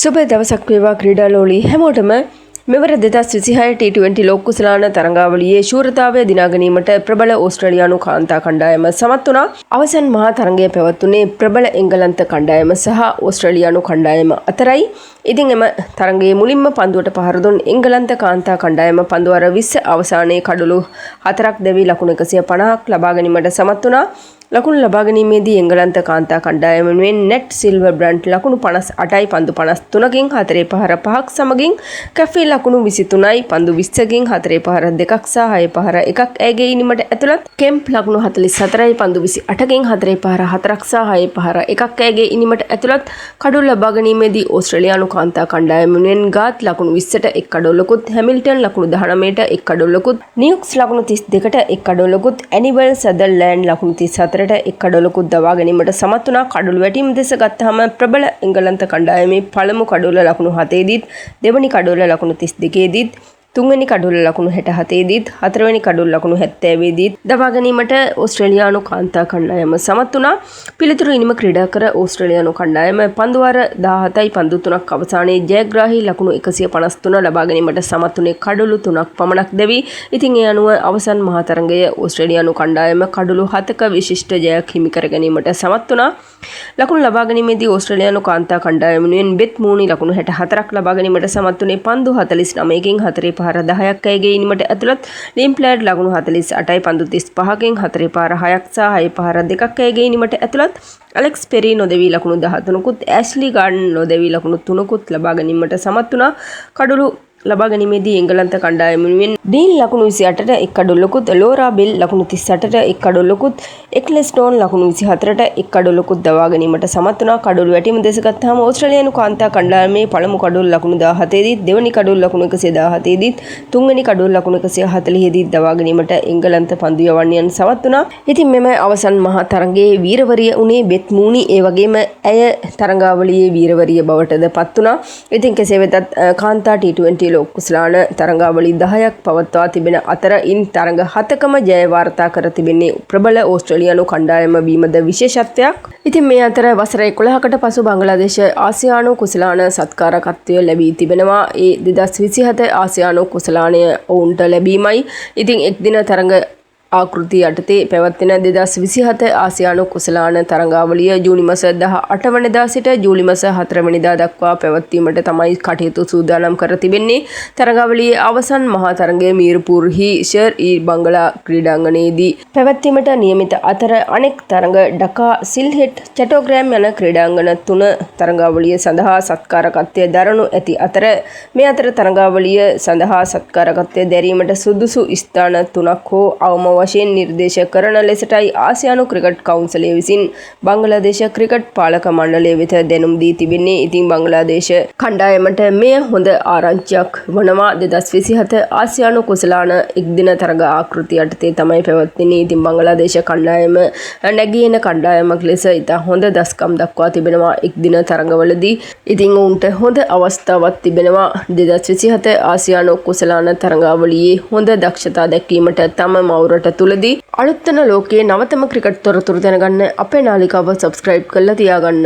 සුබ දවසක් වේවා ක්‍රීඩා ලෝලී හැමෝටම. මෙවර 2026 T20 ලෝක කුසලාන තරඟාවලියේ ශූරතාවය දිනා ගැනීමට ප්‍රබල ඕස්ට්‍රේලියානු කාන්තා කණ්ඩායම සමත් වුණා. අවසන් මහා තරඟය පැවැත්වුණේ ප්‍රබල එංගලන්ත කණ්ඩායම සහ ඕස්ට්‍රේලියානු කණ්ඩායම අතරයි. ඉතින් එම තරඟයේ මුලින්ම පන්දුවට පහර දුන් එංගලන්ත කාන්තා කණ්ඩායම පන්දු වාර 20 අවසානයේ කඩුළු 4ක් දැවී ලකුණු 150ක් ලබා ගැනීමට සමත් වුණා. ලකුණු ලබා ගැනීමේදී එංගලන්ත කාන්තා කණ්ඩායම වෙනුවෙන් නැට් සිල්වර් බ්‍රන්ට් ලකුණු 58යි පන්දු 53කින් 4 පහර 5ක් සමගින්, කැෆේ ලකුණු 23යි පන්දු 20කින් 4 පහර 2ක් සහ 6 පහර 1ක් ඇගේ ඉනිමට ඇතුළත්, කෙම්ප් ලකුණු 44යි පන්දු 28කින් 4 පහර 4ක් සහ 6 පහර 1ක් ඇගේ ඉනිමට ඇතුළත්. කඩුළු ලබා ගැනීමේදී ඕස්ට්‍රේලියානු කාන්තා කණ්ඩායම වෙනුවෙන් ගාත් ලකුණු 20ට එක් කඩුල්ලකුත්, හැමිල්ටන් ලකුණු 19ට එක් කඩුල්ලකුත්, නියුක්ස් ලකුණු 32ට එක් කඩුල්ලකුත්, ඇනිබල් සදර්ලෑන්ඩ් ලකුණු 34ට එක් කඩොලකුත් දවා ගැනීමට සමත් වුණා. කඩොළු වැටීම දෙස ගත්තහම ප්‍රබල එංගලන්ත කණ්ඩායමේ පළමු කඩොල ලකුණු 7 දීත්, දෙවනි කඩොල ලකුණු 32 දීත්, තුන්වෙනි කඩුල්ල ලකුණු 67 දීත්, හතරවෙනි කඩුල්ල ලකුණු 70 දීත් දවා ගැනීමට ඕස්ට්‍රේලියානු කාන්තා කණ්ඩායම සමත් වුණා. පිළිතුරු ඉනිම ක්‍රීඩා කර ඕස්ට්‍රේලියානු කණ්ඩායම පන්දු වාර 17යි පන්දු 3ක් අවසානයේ ජයග්‍රාහී ලකුණු 153 ලබා ගැනීමට සමත් වුණේ කඩුළු 3ක් පමණක් දැවී. ඉතින් ඒ අනුව අවසන් මහා තරඟය ඕස්ට්‍රේලියානු කණ්ඩායම කඩුළු 7ක විශිෂ්ට ජයක් හිමි කර ගැනීමට සමත් වුණා. ලකුණු ලබා ගැනීමේදී ඕස්ට්‍රේලියානු කාන්තා කණ්ඩායම වෙනුවෙන් බෙත් මූනි ලකුණු 64ක් ලබා ගැනීමට සමත් වුණේ පන්දු 49කින් 4 පහර 10ක් ඇයගේ ඉනිමට ඇතුළත්, ලිම් ප්ලෑට් ලකුණු 48යි පන්දු 35කින් 4 පහර 6ක් සහ 6 පහර 2ක් ඇයගේ ඉනිමට ඇතුළත්, ඇලෙක්ස් පෙරි නොදෙවී ලකුණු 13කුත්, ඇෂ්ලි ගාඩන් නොදෙවී ලකුණු 3කුත් ලබා ගැනීමට සමත් වුණා. කඩුළු ලබා ගැනීමේදී එංගලන්ත කණ්ඩායම වෙනුවෙන් ඩීන් ලකුණු 28ට එක් කඩුල්ලකුත්, ලෝරා බෙල් ලකුණු 38ට එක් කඩුල්ලකුත්, එක්ලෙස්ටෝන් ලකුණු 24ට එක් කඩුල්ලකුත් දවා ගැනීමට සමත් වුණා. කඩුළු වැටීම දෙස ගත්තාම ඕස්ට්‍රේලියානු කාන්තා කණ්ඩායමේ පළමු කඩුල්ල ලකුණු 17 දීත්, දෙවනි කඩුල්ල ලකුණු 117 දීත්, තුන්වෙනි කඩුල්ල ලකුණු 140 දීත් දවා ගැනීමට එංගලන්ත පන්දු යවන්නියන් සමත් වුණා. ඉතින් මෙම අවසන් මහා තරඟයේ වීරවරිය වුණේ බෙත් මූනි. ඒ වගේම ඇය තරඟාවලියේ වීරවරිය බවටද පත් වුණා. ඉතින් කෙසේ වෙතත් කාන්තා T20 ලෝක කුසලාන තරඟාවලි 10ක් පවත්වා තිබෙන අතර ඉන් තරඟ 7කම ජය වාර්තා කර තිබෙන්නේ ප්‍රබල ඕස්ට්‍රේලියානු කණ්ඩායම වීමද විශේෂත්වයක්. ඉතින් මේ අතර වසර 11කට පසු බංගලාදේශ ආසියානු කුසලාන සත්කාරකත්වය ලැබී තිබෙනවා. ඒ 2027 ආසියානු කුසලානය ඔවුන්ට ලැබීමයි. ඉතින් එක් දින තරඟ ආකෘති යටතේ පැවැත්වෙන 2027 ආසියානු කුසලාන තරඟාවලිය ජූනි මස 18 වනදා සිට ජූලි මස 4 වෙනිදා දක්වා පැවැත්වීමට තමයි කටයුතු සූදානම් කර තිබෙන්නේ. තරඟාවලියේ අවසන් මහා තරඟය මීර්පූර්හි ෂර් ඊ බංගලා ක්‍රීඩාංගණයේදී පැවැත්වීමට නියමිත අතර අනෙක් තරඟ ඩකා, සිල්හෙට්, චැටෝග්‍රෑම් යන ක්‍රීඩාංගණ තුන තරඟාවලිය සඳහා සත්කාරකත්වය දරනු ඇති අතර, මේ අතර තරඟාවලිය සඳහා සත්කාරකත්වය දැරීමට සුදුසු ස්ථාන තුනක් හෝ අවම වශයෙන් නිර්දේශ කරන ලෙසටයි ආසියානු ක්‍රිකට් කවුන්සිලය විසින් බංගලාදේශ ක්‍රිකට් පාලක මණ්ඩලය වෙත දැනුම් දී තිබෙන්නේ. ඉතින් බංගලාදේශ කණ්ඩායමට මෙය හොඳ ආරංචියක් වනවා. 2027 ආසියානු කුසලාන එක්දින තරග ආකෘති යටතේ තමයි පැවැත්වෙන්නේ. ඉතින් බංගලාදේශ කණ්ඩායම නැගී එන කණ්ඩායමක් ලෙස ඉතා හොඳ දස්කම් දක්වා තිබෙනවා එක්දින තරඟවලදී. ඉතින් ඔවුන්ට හොඳ අවස්ථාවක් තිබෙනවා 2027 ආසියානු කුසලාන තරඟාවලියේ හොඳ දක්ෂතා දැක්වීමට තම මවුරට තුලදී. අලුත්වන ලෝකයේ නවතම ක්‍රිකට් තොරතුරු දැනගන්න අපේ නාලිකාව සබ්ස්ක්‍රයිබ් කරලා තියාගන්න.